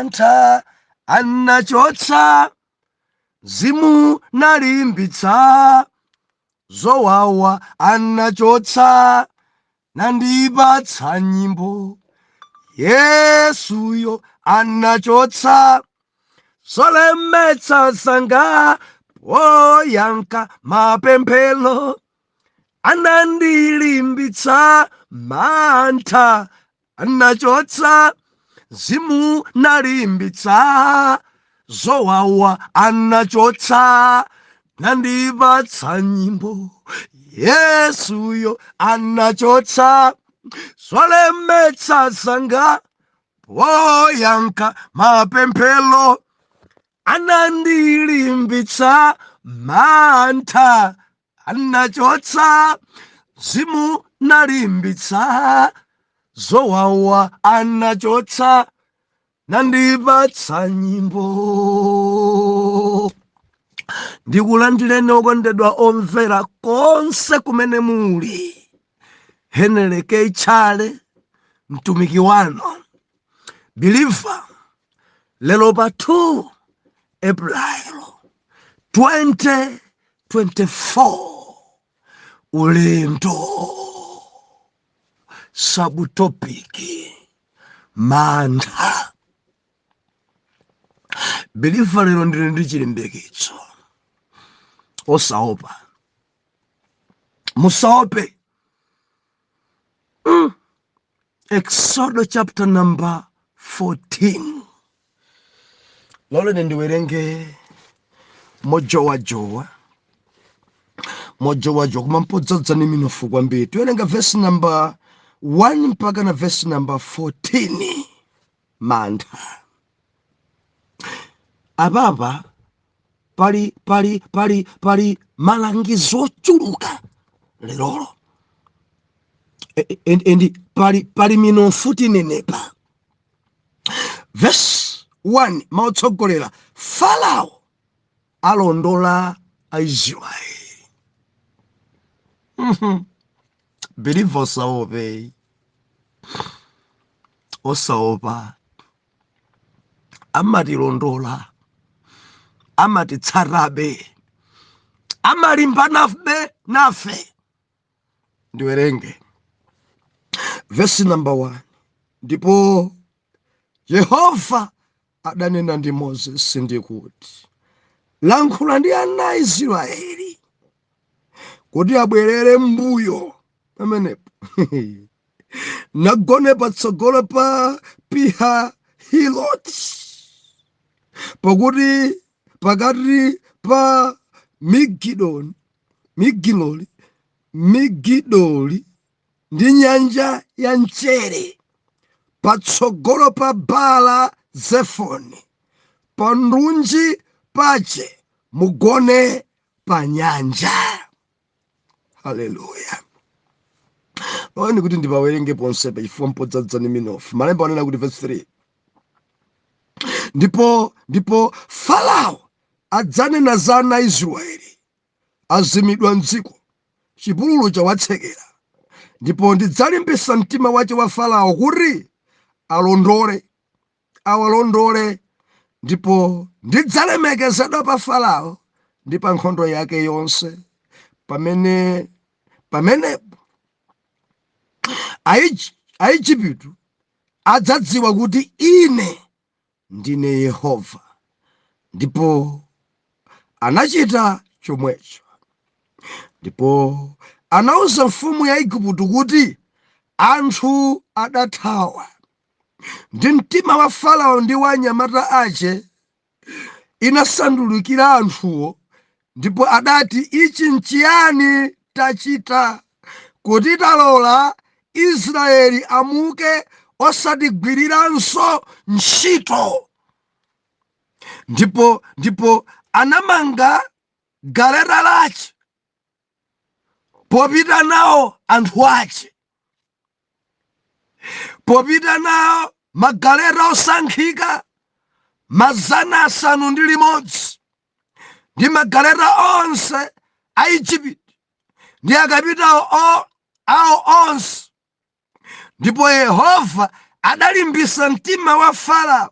Mantha anachotsa, mzimu nalimbitsa, zowawa anachotsa, nandipatsa nyimbo. Yesuyo anachotsa zolemetsa zanga, poyankha mapemphero anandilimbitsa. Mantha anachotsa, mzimu nalimbitsa, zowawa anachotsa, nandipatsa nyimbo. Yesuyo anachotsa zolemetsa zanga, poyankha mapemphero anandilimbitsa. Mantha anachotsa, mzimu nalimbitsa, zowawa anachotsa, nandipatsa nyimbo. Ndikulandireni okondedwa omvera konse kumene muli. Henry K. Chale, mtumiki wanu believer, lero pa 2 April 2024, ulendo, subtopic mantha. Believer, lero ndili ndi chilimbikitso: osaopa, musaope. Exodo chapter number 14, loleni ndiwerenge mojowajowa, mojowajowa, koma mpodzadza ni minofu kwambiri. Tiwerenga verse number 1 mpaka na verse number 14. Mantha apapa pali malangizo ochuluka lerolo. And pali minofu tinenepa. Verse 1, maotsogolera: Farao alondola Aisraeli. Believer, osaope, osaopa. Amatilondola, amatitsatabe, amalimbanabe nafe. Ndiwerenge vesi number 1: Ndipo Yehova adanena ndi Mozesi ndikuti, lankhula ndi ana a Israeli kuti abwerere mbuyo pamenepo, nagone patsogolo pa Pihahiroti, pakuti pakati pa Migidoni, Migiloli, Migidoli ndi nyanja ya mchere, patsogolo pa Bala Zefoni, pa ndunji pache mugone pa nyanja. Haleluya! Loleni kuti ndipawerenge ponsepa chifukwa mpodzadza ni minofu. Malemba anena kuti, verse 3, ndipo Farao adzanena za ana a Israeli, azimidwa mdziko, chipululu chawatsekera. Ndipo ndidzalimbitsa mtima wace wa Farao kuti alondole, awalondole, ndipo ndidzalemekezedwa pa Farao ndi pa nkhondo yake yonse. Pamenepo Aigupto adzadziwa kuti ine ndine Yehova. Ndipo anachita chomwecho. Ndipo anauza mfumu ya Igupto kuti anthu adathawa. Ndi mtima wa Farao ndi wa anyamata ace inasandulikira anthuwo, ndipo adati, ichi nchiyani tachita, kuti talola Israeli amuke osatigwiriranso ntchito? Ndipo anamanga galeta lace popita nawo anthu ace, popita nawo magaleta osankhika 600 ndi magaleta onse a Igupto ndi akapitawo awo onse. Ndipo Yehova adalimbisa mtima wa Farao.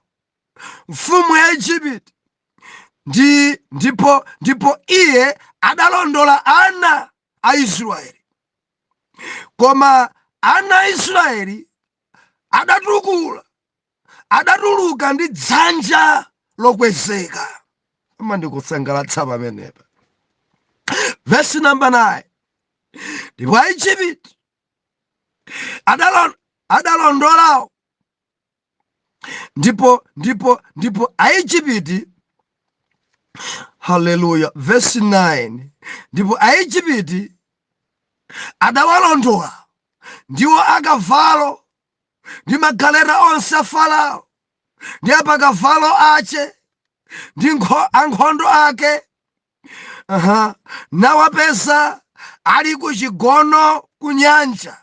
mfumu ya Igupto, ndi ndipo iye adalondola ana a Israeli. Koma ana a Israeli adatuluka ndi dzanja lokwezeka. Amandikusangalatsa pamenepa. Vesi namba 9: Ndipo Aigupto adalondolawo, ndipo Aigupti, haleluya, vesi 9: Ndipo Aigupti adawalondola, ndiwo akavalo ndi magaleta onse a Farao ndi apakavalo ache ndi ankhondo ake, nawapeza ali ku chigono ku nyanja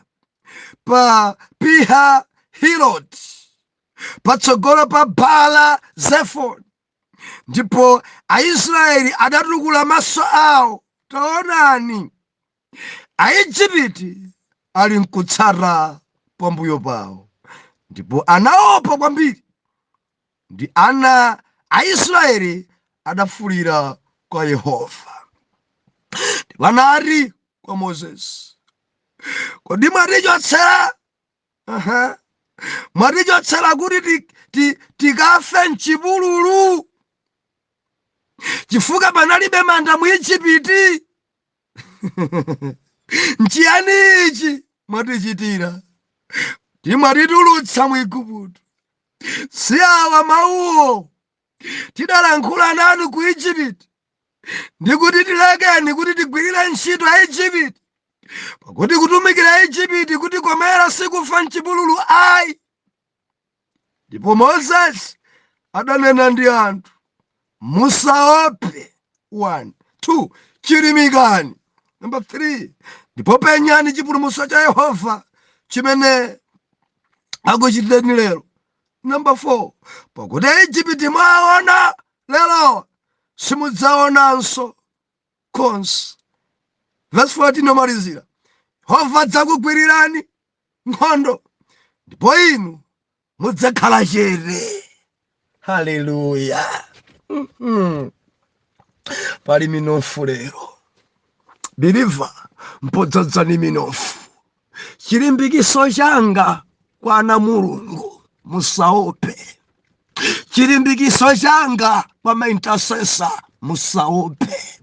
pa Piha Hiroti, patsogolo pa Baala Zefoni. Ndipo Aisraeli adatukula maso awo, taonani, Aigupti ali mkutsata pambuyo pawo, ndipo anaopa kwambiri, ndi ana a Israeli adafulira kwa Yehova. Ndipo anati kwa Mozesi, "Kodi mwatichotsera, mwatichotsera kuti tikafe mchipululu, chifukwa panalibe manda mu Igupti? Nchiyani ichi mwatichitira ti mwatitulutsa mu Igupto? Si awa mawuwo tidalankhula nanu ku Igupto, ndi kuti, 'Tilekeni kuti tigwirire ntchito a Igupto,' pakuti kutumikira Igupto kutikomera, sikufa mchipululu ayi?" Ndipo Mozesi adanena ndi anthu, "Musaope." 1, 2, chilimikani. Number 3, ndipo penyani chipulumutso cha Yehova chimene akuchitireni lero. Number 4, pakuti Aigupti mwaona lero simudzaonanso konse. Verse 14 omalizira: Yehova adzakugwirirani nkhondo, ndipo inu mudzakhala chete. Haleluya! Pali minofu lero, believer, mpodzadzani minofu. Chilimbikiso changa kwa ana Mulungu, musaope. Chilimbikiso changa kwa maintercessor, musaope.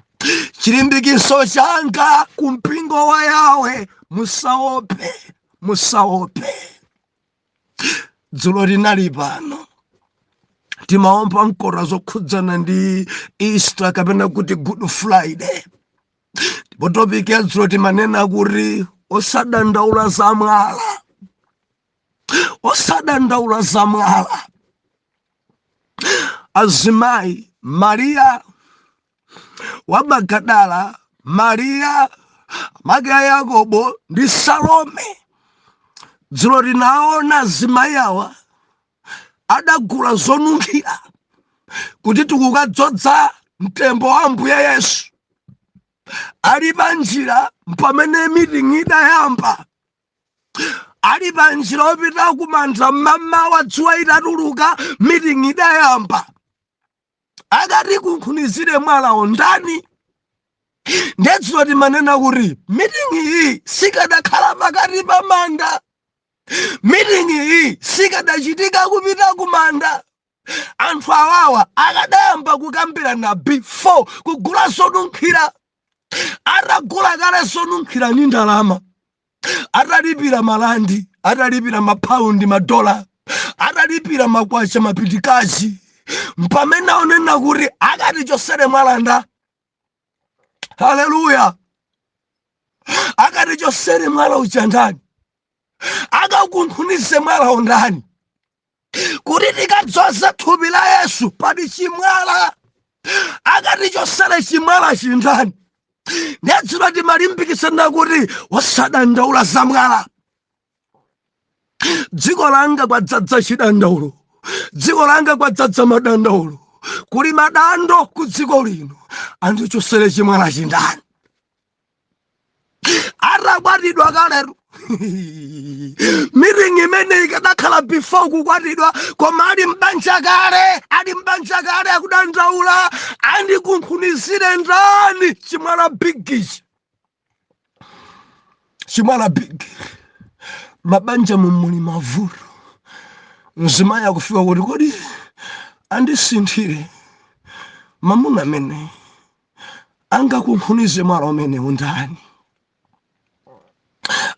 Chilimbikiso changa ku mpingo wa Yawe, musaope, musaope. Dzulo linali pano timaomba mkota zokhudzana ndi Easter, kapena kuti Good Friday, ndipo topic ya dzulo timanena kuti osadandaula za mwala, osadandaula za mwala. Azimayi, Mariya wa Magadala, Mariya make a Yakobo ndi Salome, dzulo tinaona azimayi awa adagula zonunkhira kuti tikukadzodza mtembo wa Ambuye Yesu. Ali pa njira pamene meeting idayamba, ali pa njira opita kumanda mmamawa, dzuwa itatuluka, meeting idayamba. Akati kunkhunizire mwalawo ndani? Ndedzulo timanena kuti meeting iyi sikadakhala pakati pa manda, meeting iyi sikadachitika kupita kumanda. Anthu awawa akadayamba kukambirana before kugula zonunkhira, atagula kale zonunkhira ni ndalama, atalipira malandi, atalipira mapaundi, madola, atalipira makwacha, mapitikazi, mpamene aonena kuti akati chosere mwalanda. Haleluya! Akati chosere mwala uja ndani? Akakunkhunize mwalawo ndani kuti tikadzoze thupi la Yesu? Pali chimwala, akati chosere chimwala chindani? Ndedzulo timalimbikitsana kuti wasadandaula za mwala. Dziko langa kwadzadza chidandaulo, dziko langa kwadzadza madandaulo, kuli madando ku dziko lino. Andichosere chimwala chindani? Atakhala Atakwatidwa kaletu. Meeting imene ikanakhala before kukwatidwa, koma ali mbanja kale, ali mbanja kale, akudandaula, andikunkhunizire ndani chimwala big ichi? Chimwala big. Mabanja mumuli mavuto. Mzimayi akufika kuti, kodi andisinthire mamuna amene angakunkhunize mwala umene undani?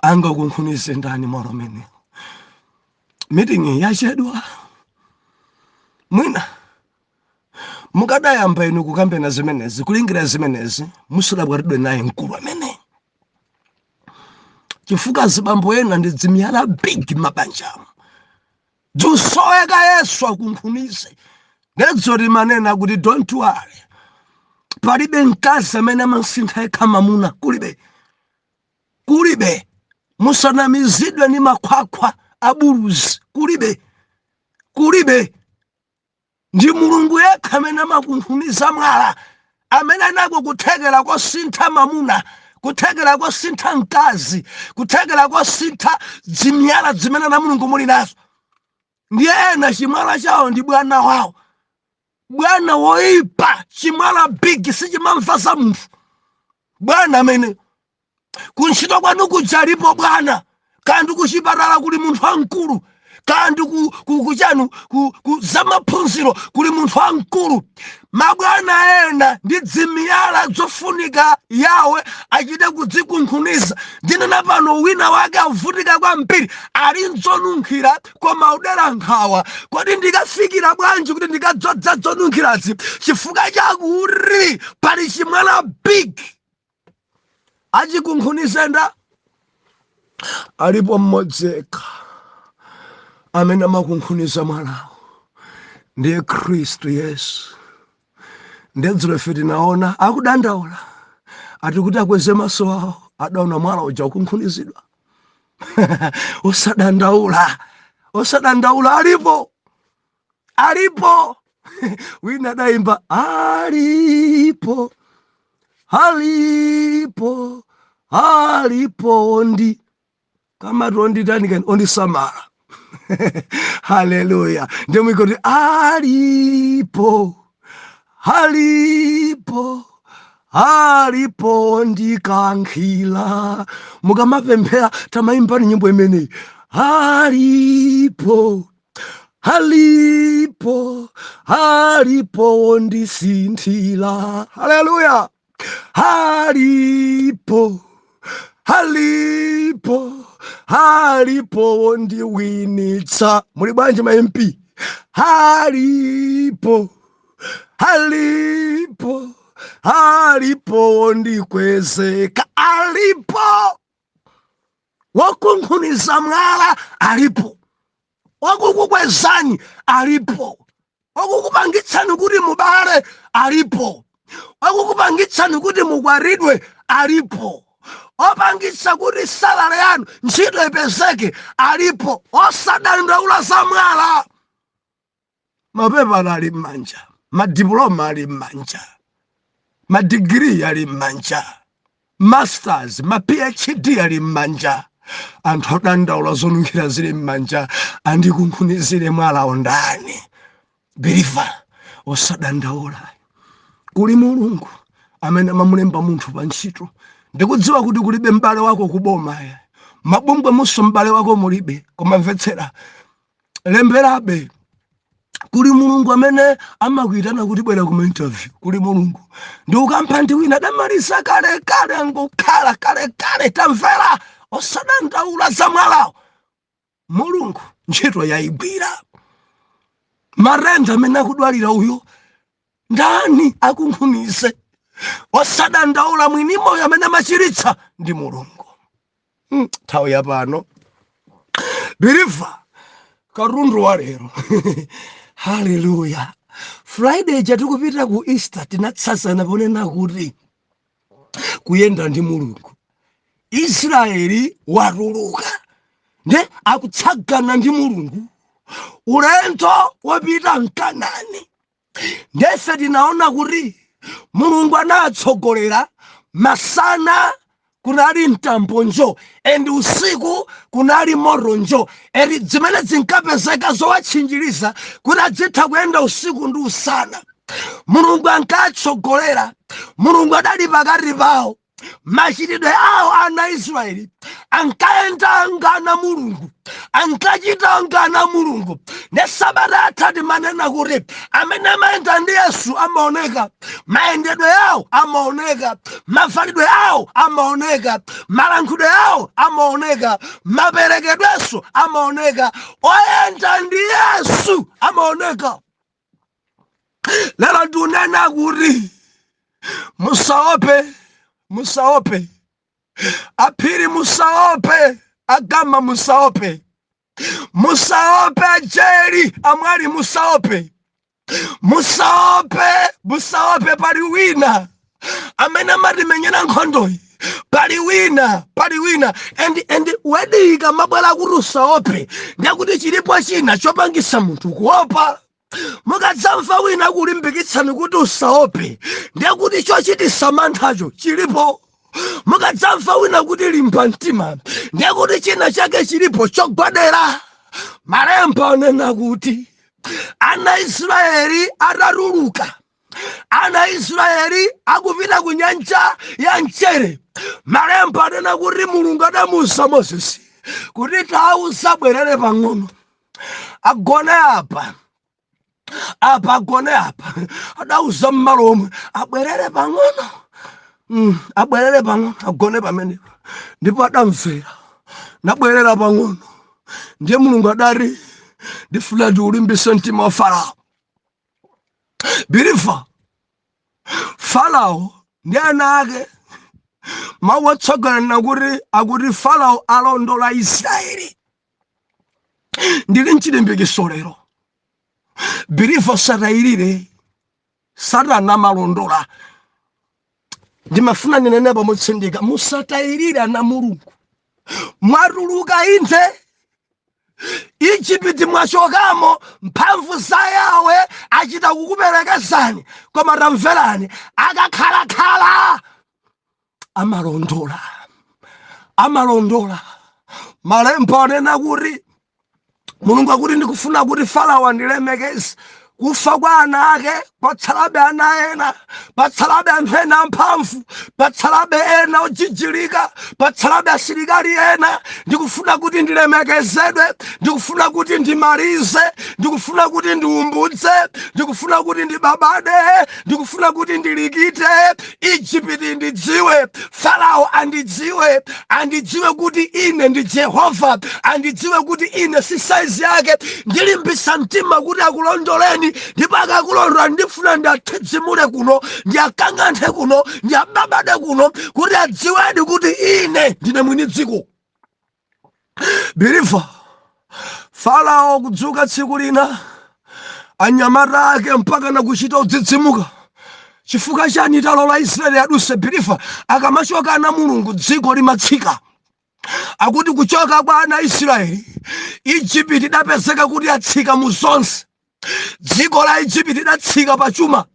Angakunkhunize ndani mwala umene? Meeting yachedwa. Mwina mukadayamba inu kukambena zimenezi, kulingira zimenezi, musadakwatidwe naye mkulu amene, chifukwa azibambo ena ndi dzimiyala big mabanjamo, dzusoweka Yesu akunkhunize. Ndedzoti manena kuti don't worry, palibe mkazi amene amasintha yekha mamuna, kulibe, kulibe. Musanamizidwe ndi makhwakhwa abuluzi, kulibe, kulibe. Ndi Mulungu yekha amene amakunkhuniza mwala, amene anako kuthekera kosintha mamuna, kuthekera kosintha mkazi, kuthekera kosintha dzimiyala zimene na Mulungu muli nazo. Ndiye ena chimwala chawo ndi bwana wawo, bwana woipa, chimwala big, sichimamva za munthu. Bwana amene kuntchito kwanu kudzalipo bwana, kandi kuchipatala kuli munthu wamkulu, kandi kuchanu ku zamaphunziro kuli munthu wamkulu. Mabwana ena ndi dzimiyala zofunika yawe achite kudzikunkhuniza. Ndinena pano, wina wake avutika kwambiri, ali nzonunkhira koma udera nkhawa, kodi ndikafikira bwanji kuti ndikadzodza zonunkhirazi? Chifukwa chakuti pali chimwala big. Achikunkhunize alipo mmodzi yekha amene amakunkhuniza mwalawo, ndiye Khristu Yesu. Ndedzulo ife tinaona akudandaula, ati kuti akweze maso awo adaona mwala uja ukunkhunizidwa. Osadandaula, osadandaula, alipo, alipo. Wina adayimba, alipo, alipo, alipo ondi kamati onditani kani, ondisamala. Haleluya! Ndimwikoti alipo, alipo, alipo ondikankhila. Mukamapemphera tamayimbani nyimbo imeneyi, alipo, alipo, alipo ondisinthila. Haleluya! Alipo, alipo, alipo wondiwinitsa. Muli bwanji ma MP? Alipo, alipo, alipo wondikwezeka. Alipo wakunkhuniza mwala, alipo wakukukwezani, alipo wakukupangitsani kuti mubale, alipo wakukupangitsani kuti mukwaridwe, alipo opangitsa kuti salary yanu, ntchito ipezeke, alipo. Osadandaula za mwala. Mapepala ali m'manja, madiploma ali m'manja, madigiri ali m'manja, masters, ma PhD ali m'manja. Anthu odandaula zonunkhira zili m'manja, andikunkhunizire mwalawo ndani? Believer, osadandaula, kuli Mulungu amene amamulemba munthu pa ntchito. Ndikudziwa kuti kulibe m'bale wako kuboma ya mabungwe, muso m'bale wako mulibe, koma mvetsera, lemberabe. Kuli Mulungu amene amakuyitana kuti bwera kuma interview. Kuli Mulungu. Ndi ukampha ndi wina adamaliza kale kale, angokhala kale kale. Tamvera, osadandaula za mwalawo, Mulungu ntchito yayigwira. Marenda amene akudwalira uyo ndani akunkhunize? Osadandaula, mwini moyo amene amachiritsa ndi Mulungu. Nthawi yapano, believer, katundu wa lero. Haleluya! Friday chatikupita ku Easter, tinatsazana ponena kuti kuyenda ndi Mulungu. Israeli watuluka nde akutsagana ndi Mulungu ulendo wopita mKanani. Ndese tinaona kuti Mulungu anatsogolera masana. Kunali mtambo njo, and usiku kunali moto njo, and zimene zinkapezeka zowatchinjiriza kuti adzitha kuyenda usiku ndi usana. Mulungu ankatsogolera, Mulungu adali pakati pawo. Machitidwe awo ana Israeli ankayenda ngana Mulungu, ankachita ngana Mulungu. Ne sabata atati manena kuti amene amayenda ndi Yesu amaoneka, mayendedwe awo amaoneka, mavalidwe awo amaoneka, malankhulidwe awo amaoneka, maperekedwenso amaoneka. Oyenda ndi Yesu amaoneka. Lero ndikunena kuti musaope, musaope aphiri, musaope agama, musaope, musaope ajeri amwali, musaope, musaope, musaope. Pali wina amene amatimenyera nkhondoyi, pali wina, pali wina. And wedika mabwera kuti usaope, ndiyakuti chilipo china chopangisa munthu kuopa. Mukadzamva wina kulimbikitsani kuti usaope, ndiye kuti chochitisa manthacho chilipo. Mukadzamva wina kuti limba mtima, ndiye kuti china chake chilipo chogwadera. Malemba anena kuti ana Israeli atatuluka, ana Israeli akupita ku Nyanja ya Mchere, malemba anena kuti Mulungu adamuuza Mozesi kuti tauza bwerere pang'ono, agone apa apa, agone apa. Adauza mmalo omwe abwerere pang'ono, abwerere pang'ono, agone pamenepo. Ndipo adamvera, nabwerera pang'ono. Ndiye Mulungu adati, "Ndifuna ndiulimbise mtima wa Farao." Believer, Farao ndi ana ake, mawu otsogolera kuti akuti Farao alondola Israeli. Ndili mchilimbikiso lero, believer, satayirire, Satana amalondola. Ndimafuna ndinenepo motsindika, musatayirire ana Mulungu. Mwatuluka inde, Ijipiti mwachokamo, mphamvu za Yawe achita kukuperekezani, koma tamverani, akakhalakhala amalondola, amalondola. Malemba anena kuti Mulungu akuti, "Ndikufuna kuti Farao andilemekeze. Kufa kwa ana ake, patsalabe ana ena, patsalabe anthu ena amphamvu, patsalabe ena ojijilika, patsalabe asilikali ena. Ndikufuna kuti ndilemekezedwe, ndikufuna kuti ndimalize, ndikufuna kuti ndiumbudze, ndikufuna kuti ndibabade, ndikufuna kuti ndilikite Ijipiti, ndidziwe Farao, andidziwe, andidziwe kuti ine ndi Jehova, andidziwe kuti ine si saizi yake. Ndilimbisa mtima kuti akulondoleni, ndipo akakulondola ndifuna ndiathidzimule kuno, ndiakang'anthe kuno, ndiababade kuno, kuti adziwedi kuti ine ndine mwini dziko." Believer, Farao kudzuka tsiku lina, anyamata ake mpaka nakuchita udzidzimuka. Chifukwa chani talola Israeli aduse? Believer, akamachoka ana Mulungu, dziko limatsika. Akuti kuchoka kwa ana Israeli, Igupti idapezeka kuti atsika mu zonse. Dziko la Igupti idatsika pa chuma.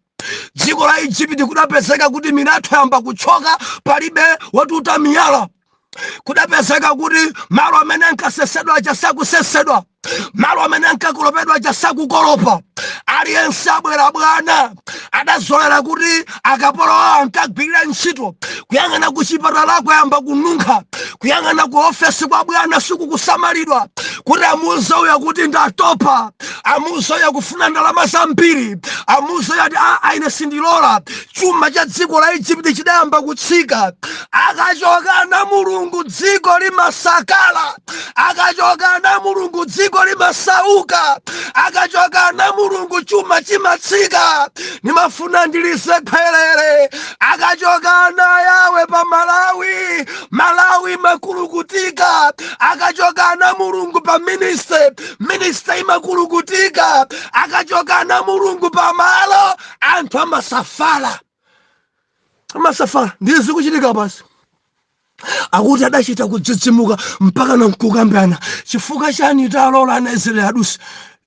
Dziko la Igupti kudapezeka kuti milatho yamba kuchoka, palibe wotuta miyala. Kudapezeka kuti malo amene ankasesedwa aja sakusesedwa, malo amene ankakolopedwa aja sakukolopa. Aliyense abwera bwana. Adazolera kuti akapolo awo ankagwirira ntchito. Kuyang'ana ku chipatala kwayamba kununkha, kuyang'ana ku ofesi kwa bwana sikukusamalidwa, kuti amuuze uya kuti ndatopa, amuuze uya kufuna ndalama zambiri, amuuze uya ati a ine sindilola. Chuma cha dziko la Igupti chidayamba kutsika. Akachoka na Mulungu, dziko limasakala. Akachoka na Mulungu, dziko limasauka. Akachoka na Mulungu, chuma chimatsika. Nimafuna ndilise khwerere, akachoka na Yawe pa Malawi, Malawi imakulukutika. Akachoka na Mulungu pa ministry, ministry imakulukutika. Akachoka na Mulungu pa malo, anthu amasafala, amasafala. Ndiye zikuchitika pasi. Akuti adachita kudzidzimuka mpaka nankukambirana, chifukwa chani talola ana Israeli aduse?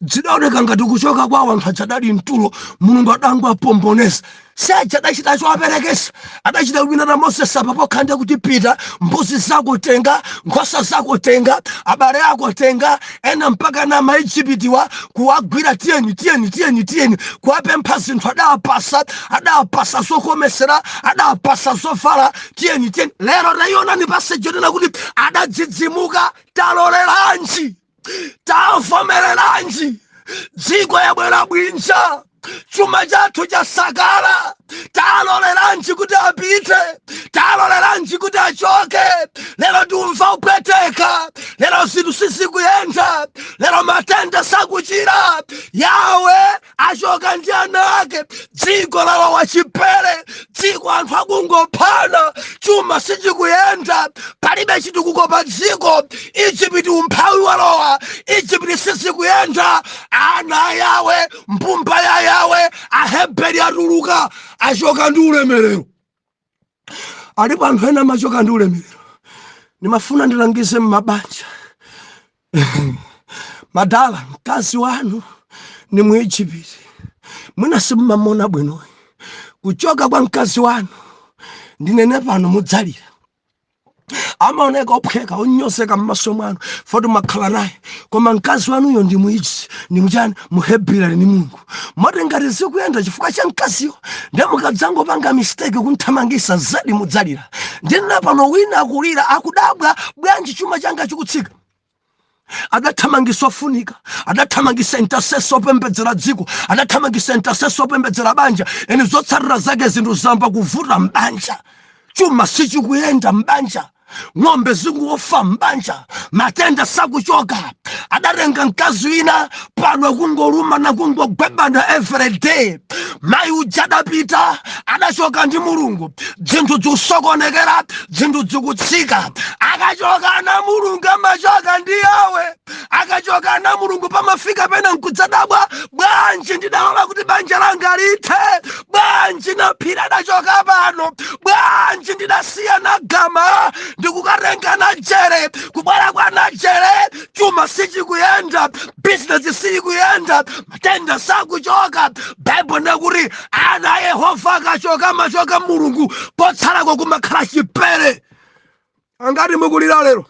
Zidaoneka ngati kuchoka kwawo anthu aja adali mtulo. Mulungu adangoapomboneza. Saja adachita choaperekesa, adachita wina na Moses apa pokha ndiye kuti pita, mbuzi zako tenga, nkhosa zako tenga, abale ako tenga, ena mpaka na Maijipitiwa kuwagwira, tiyeni, tiyeni, tiyeni, tiyeni, kuwapempha zinthu. Adapasa, adapasa zokomesera, adapasa zovala, tiyeni, tiyeni. Lero tayionani passage yonena kuti adadzidzimuka. Taloleranji? Tavomereranji? Dziko yabwera bwinja, chuma chathu chasakala. Taloleranji kuti apite? Taloleranji kuti achoke? Lero tiumva upweteka, lero zinthu sizikuyenda, lero matenda sakuchira. Yawe achoka ndi ana ake, dziko lalowa chipere, dziko anthu akungophana, chuma sichikuyenda, palibe chitukuko pa dziko. Ijipiti umphawi walowa, Ijipiti sizikuyenda. Ana a Yawe, mbumba ya Yawe, Aheberi atuluka, achoka ndi ulemerero. Alipo anthu ena amachoka ndi ulemerero. Ndimafuna ndilangize mmabanja, madala, mkazi wanu ni Muijipiti, mwina simmamona bwinoyi. Kuchoka kwa mkazi wanu, ndinene pano, mudzalira. Amaoneka ophweka, onyozeka m'maso mwanu, foti makhala naye, koma mkazi wanuyo ndi Muiji, ndi muchani, Muhebiri, ali ndi Mulungu. Moti ngati zikuyenda chifukwa cha mkaziyo, ndiye mukadzangopanga mistake kunthamangisa, zedi mudzalira. Ndinena pano, wina akulira, akudabwa, bwanji chuma changa chikutsika? Adathamangisa ofunika, adathamangisa intercessor opembedzera dziko, adathamangisa intercessor opembedzera banja. Eni zotsatira zake, zinthu zamba kuvuta mbanja, chuma sichikuyenda mbanja, ng'ombe zikuofa mbanja, matenda sakuchoka. Adatenga mkazi wina, pano kungolumana, kungogwebana everyday. Mayi uja adapita, adachoka ndi Mulungu, zinthu zikusokonekera, zinthu zikutsika. Akachoka na Mulungu, amachoka ndi Yawe. Akachoka na Mulungu, pamafika pena nkudzadabwa, bwanji ndidalola kuti banja langa lithe? Bwanji naphira adachoka pano? Bwanji ndidasiya nagama ndikukatenga najere? Kubwera kwa najere, chuma sichikuyenda, bizinesi sichikuyenda, matenda sakuchoka. Baibo nakuti ana a Yehova akachoka, amachoka Mulungu, potsalako kumakhala chipere. Angati mukulira lero?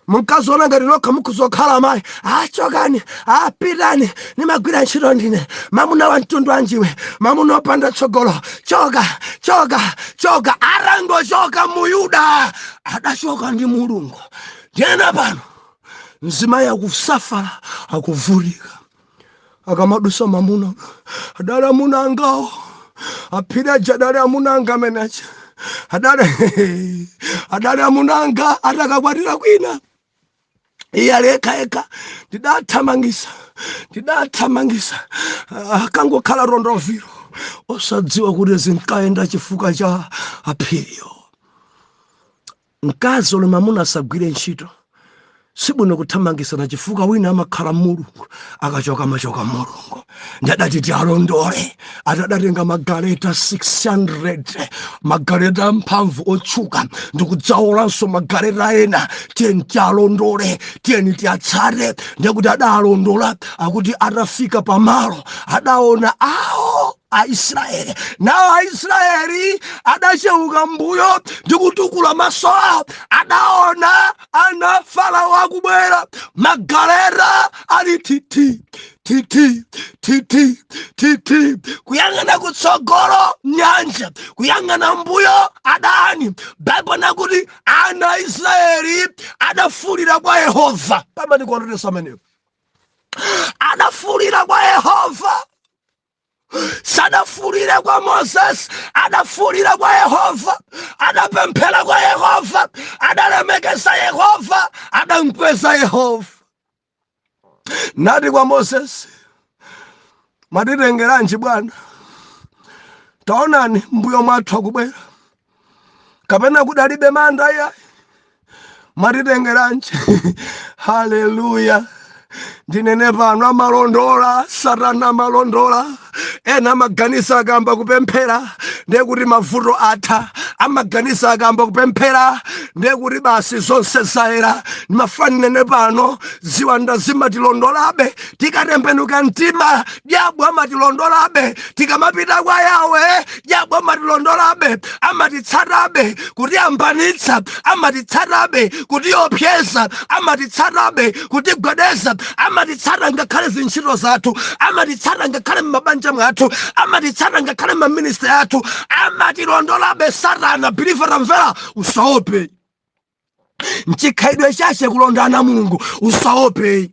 Munkaziona ngati nokha mukhuzokhala amayi, achokani, apitani, nimagwira ntchito ndine, mamuna wa mtundu wanjiwe, mamuna opanda tsogolo, choka, choka, choka. Arangochoka Muyuda, adachoka ndi Mulungu. Ndiyena pano mzimayi akusafala, akuvutika. Akamadusa mamuna, adali amuna angawo, aphiri aja adali amuna anga ameneaja, adali amuna anga. Atakakwatira kwina, iye ali eka eka. Ndidathamangisa, ndidathamangisa, akangokhala rondoviro, osadziwa kuti zinkayenda chifukwa cha aphiriyo. Mkazi olo mamuna asagwire ntchito, sibwino kuthamangisana, chifukwa wina amakhala Mulungu, akachoka machoka Mulungu. Ndadati tialondole. Atadatenga magaleta 600, magaleta amphamvu otchuka, ndikudzawolanso magaleta ena. Tiyeni tialondole, tiyeni tiatsate. Ndekuti adalondola, akuti atafika pamalo adaona awo Aisraeli, nawo Aisraeli adacheuka mbuyo ndi kutukula maso awo, adaona ana Farao akubwera, magaleta ali titi titi titi titi, kuyang'ana kutsogolo nyanja, kuyang'ana mbuyo adani. Baibo nakuti ana Aisraeli adafulira kwa Yehova. Pamandikondweresa amenewo, adafulira kwa Yehova, sadafulire kwa Moses, adafulira kwa Yehova, adapemphera kwa Yehova, adalemekeza Yehova, adamkweza Yehova. Nati kwa Moses, "Mwatitengeranji bwana? Taonani, mbuyo mwathu akubwera, kapena kudalibe manda iyayi? Mwatitengeranji?" Haleluya! Ndinene pano, amalondola Satana, amalondola. Ena amaganiza akamba kupemphera ndiye kuti mavuto atha. Amaganiza akamba kupemphera ndiye kuti basi zonse zayera. Ndimafanene pano, ziwanda zimatilondolabe tikatembenuka mtima, dyabu amatilondolabe tikamapita kwa Yawe, dyabu amatilondolabe, amatitsatabe kutiyambanitsa, amatitsatabe kutiyopyeza, amatitsatabe kutigwedeza, amatitsata ngakhale zintchito zathu, amatitsata ngakhale m'mabanja mwathu, amatitsata ngakhale m'maministry athu, amatilondolabe Satana. Believer, tamvera, usaope. Mchikhalidwe chache kulonda ana Mulungu, usaope.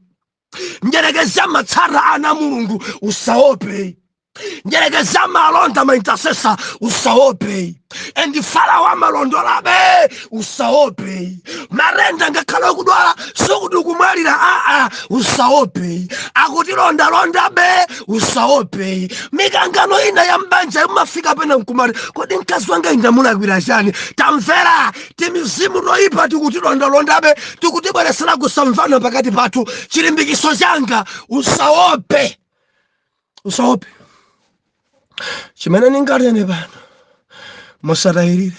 Mdyerekezi amatsata ana Mulungu, usaope. Mdyerekezi amalonda maintercessor, usaope. And Farao amalondolabe, usaope. Marenda, ngakhale ukudwala, sikuti ukumwalira, aa, usaope. Akutilondalondabe, usaope. Mikangano ina ya mbanja imafika pena nkumati, "Kodi mkazi wanga indamulakwira chani?" Tamvera, timizimu toyipa tikutilondalondabe, tikutibweresera kusamvana pakati pathu. Chilimbikiso changa, usaope, usaope. Chimene ningatene pano, musatayirire,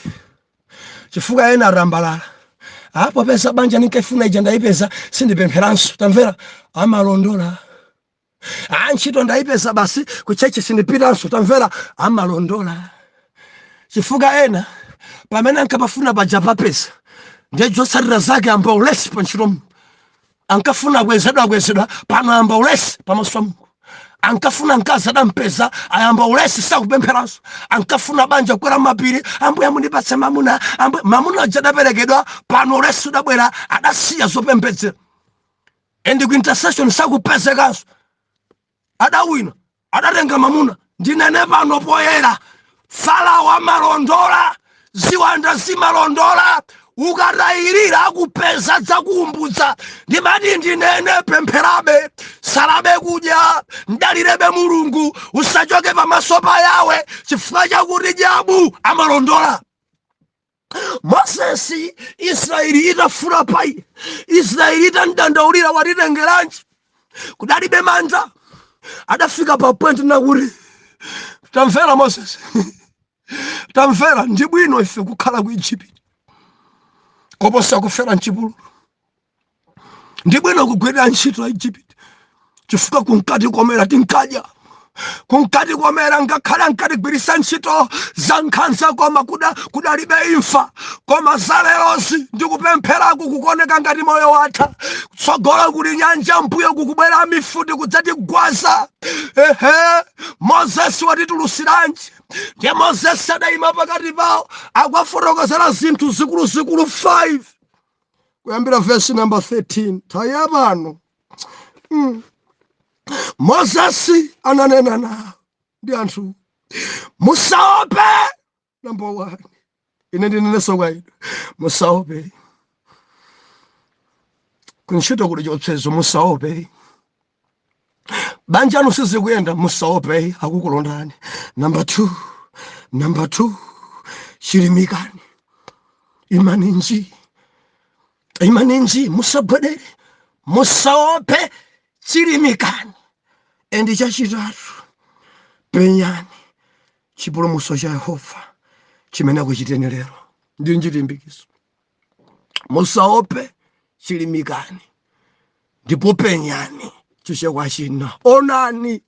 chifukwa ena arambalala apo peza banja ninkafuna ija ndayipeza, sindipempheranso. Tamvera, amalondola. A ntchito ndayipeza, basi, kuchurch sindipitanso. Tamvera, amalondola, chifukwa ena pamene ankapafuna paja papeza, ndiye zotsatira zake amba ulesi pa ntchito. Ankafuna kwezedwa, kwezedwa, pano amba ulesi pamaso pa Mulungu. Ankafuna mkazi, adampeza, ayamba ulesi, sakupempheranso. Ankafuna banja, kukwera mapiri, "Ambuye, mundipatse mamuna, ambuye." Mamuna aja adaperekedwa, pano ulesi udabwera, adasiya zopembedzera and ku intercession sakupezekanso. Adawina, adatenga mamuna. Ndinene pano poyera, Farao amalondola, ziwanda zimalondola. Ukatayirira akupeza, dzakuumbudza. Ndimati ndinene, pempherabe, salabe kudya, mdalirebe Mulungu, usachoke pamaso pa Yawe, chifukwa chakuti dyabu amalondola. Mosesi, Israeli itafuna pai, Israeli itandandaulira, "Watitengeranji?" Kudalibe manja. Adafika pa point nakuti, "Tamvera Moses, tamvera, ndi bwino ife kukhala ku Egypt koposa kufera mchipululu. Ndi bwino kugwirira ntchito ya Egypt, chifukwa kunkati komera tinkadya, kunkati komera, ngakhale ankatigwirisa ntchito za nkhanza, koma kudalibe imfa. Koma zalerozi ndikupempheraku kukoneka ngati moyo watha. Kutsogolo kuli nyanja, mbuyo kukubwera mifuti kudzatigwaza. Ehe, Moses, watitulusiranji?" Ndiye Moses adayima pakati pawo, akuwafotokozera zinthu zikuluzikulu 5 kuyambira vesi number 13. Taya pano. Moses ananena nawo ndi anthu, "Musaope." Number one, ine ndinenenso kwa inu, musaope. Kuntchito kuli chiopsezo, musaope. Banja anu sizikuyenda, musaope, akukulondani. Number two, number two, chilimikani, imani nji, imani nji, musagwedere, musaope, chilimikani. And chachitatu, penyani chipulumutso cha Yehova chimene akuchiteni lero. Ndi nchilimbikiso. Musaope, chilimikani, ndipo penyani. Chichewa china, onani,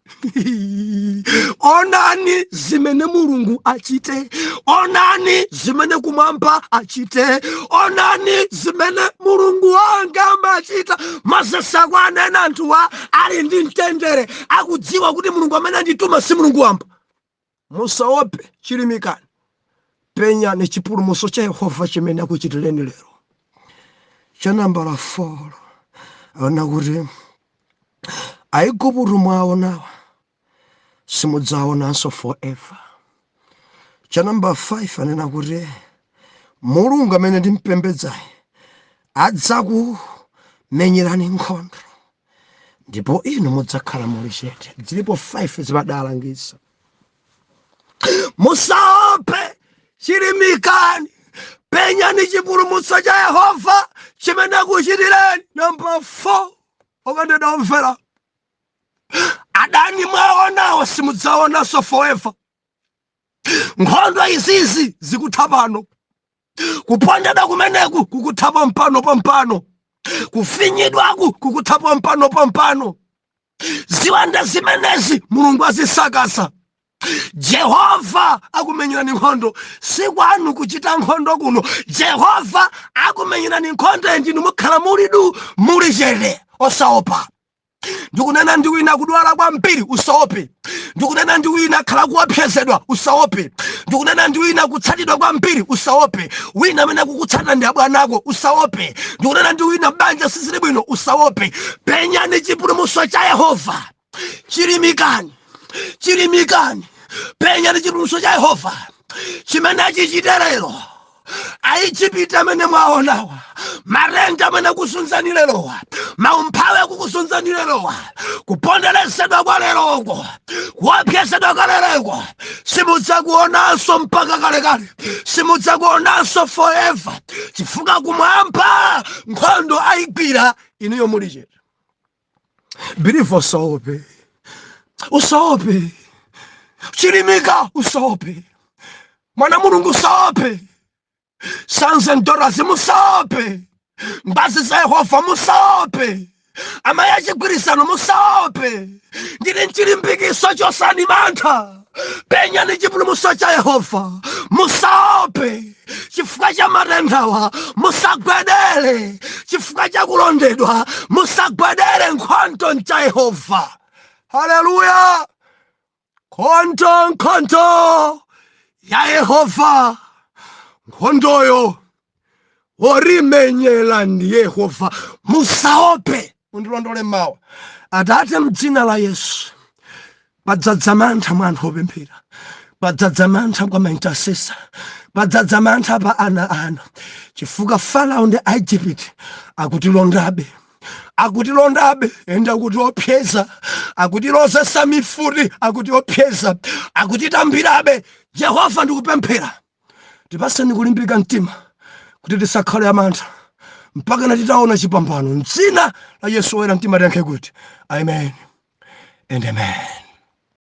onani zimene Mulungu achite, onani zimene kumwamba achite, onani zimene Mulungu wanga amachita. Moses akwanena anthuwa ali ndi mtendere, akudziwa kuti Mulungu amene andituma si Mulungu wamba. Musaope, chilimikani, penyani chipulumutso cha Yehova chimene akuchitireni lero. Cha nambala 4, ona kuti Aigupto mwaonawa simudzaonanso forever. Cha namba 5, anena kuti Mulungu amene ndimpembedzayi adzakumenyerani nkhondo ndipo inu mudzakhala muli chete. Zilipo 5 zimadalangiza: musaope, chilimikani, penyani chipulumutso cha Yehova chimene akuchitireni. Namba 4, okondedwa omvera, adani mwaonawo simudzaonanso forever. Nkhondo izizi zikutha pano, kupondedwa kumeneku kukutha pompano pompano, kufinyidwaku kukutha pompano pompano. Ziwanda zimenezi Mulungu azisakasa. Jehova akumenyerani nkhondo. Sikwanu kuchita nkhondo kuno. Jehova akumenyerani nkhondo, ndinu mukhala mulidu muli chete, osaopa. Ndikunena ndi wina kudwala kwambiri, usaope. Ndikunena ndi wina akhala kuopsezedwa, usaope. Ndikunena ndi wina kutsatidwa kwambiri, usaope. Wina amene akukutsata ndi abwanako, usaope. Ndikunena ndi wina banja sizili bwino, usaope. Penyani chipulumutso cha Yehova. Chilimikani, chilimikani, penyani chipulumutso cha Yehova chimene achichite lero. Aijipiti amene mwaonawa, matenda amene akusunzani lerowa, maumphawi akukusunzani lerowa, kuponderezedwa kwa leroko, kuopsezedwa kwa leroko, simudzakuonanso mpaka kalekale, simudzakuonanso forever, chifukwa kumwamba nkhondo ayigwira inuyo muli chete. Believer, usaope, usaope. Chilimika, usaope. Mwana Mulungu, usaope. Sons and daughters, musaope. Mbazi za Yehova, musaope. Amayi achigwirizano, musaope. Ndili mchilimbikiso chosani mantha. Penyani chipulumutso cha Yehova. Musaope chifukwa cha matendawa, musagwedere chifukwa cha kulondedwa, musagwedere. Nkhondo ncha Yehova. Haleluya! Nkhondo, nkhondo ya Yehova, nkhondoyo worimenyera ndi Yehova. Musaope. Mundilondole mawa. Atate, mdzina la Yesu, padzadza mantha mwa anthu opemphera, padzadza mantha kwa ma intercessor, padzadza mantha pa ana anu, chifukwa Farao ndi Aigupti akutilondabe, akutilondabe, ende akutiopseza, akutilozesa mifuti, akutiopseza, akutitambirabe. Jehova, ndikupemphera, tipaseni kulimbika mtima kuti tisakhale amantha mpaka na titaona chipambano. Mdzina la Yesu woyera mtima tiyankhe kuti amen and amen.